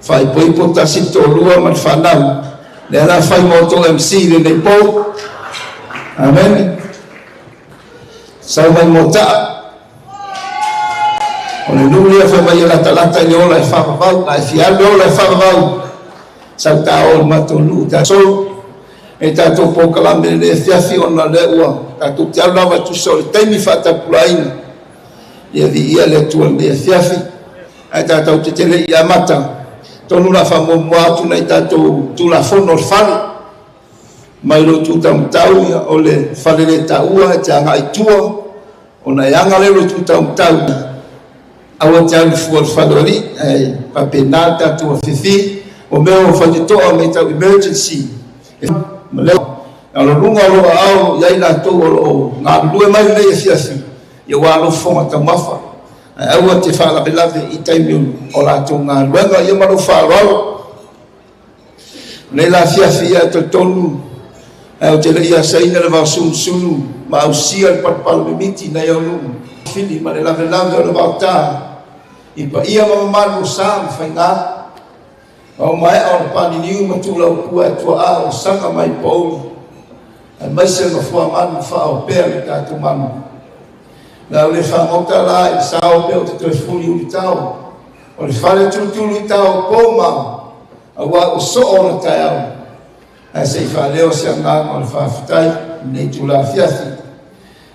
Faaipoipo tasi le toalua ma le fanau. Lea la fai ma outou MC i lenei po. Amen. Sau mai Motaa. O le nuu lea fai mai e latalata i le ola e faavavau. A e fia alu le ola e faavavau, sau ta o i le matou nuu tatou. E tatou polokalame lenei afiafi ona lea ua tatou te alu lava e tusa o le taimi faatapulaaina. Ia viia le Atua i lenei afiafi. Ae tatou te tele i amata, tonu la faamuamua atu nai tatou Tulafono o le fale. Mai lou tu taumatau o le fale le taua e te agai i tua, ona e aga lea lou tu taumatau, aua te alu fua i le fale o alii, ae faapena le tatou afiafi. O mea o faitotoa mea tau emergency, ma lea o lo luga o lo aao i ai latou o lo o galulue mai lenei afiafi, ia ua alofofoga taumafa. Ae aua te faalavelave i taimi o latou galuega, ia ma lou faaaloalo. Nei la afiafi ia talitonu, ae ou te le i asaina le vaosulusulu ma ausia le palapala mimiti nai au nuu fili ma le lavelave o le vaota i paia ma mamalu o sa ma faiga. Ma maea o le paliliu ma tuulaupua e tuaa o saga mai pouli, aemaise le mafua manu faaopea le tatou manu. La o le fagota la i le sao pe o te toe fuli ulitao o le fale tulutulu i tao po ma aua ua soo ona taeao, ae se i faaleo se agaga o le faafetai i lenei itula afiafi.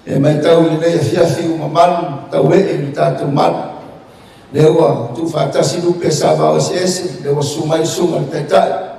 E matau i lenei afiafi ua mamalu tauee i le tatou malu. Lea ua tuufaatasi lupe sa vao eseese, lea ua susu mai le susuga i le Taitai.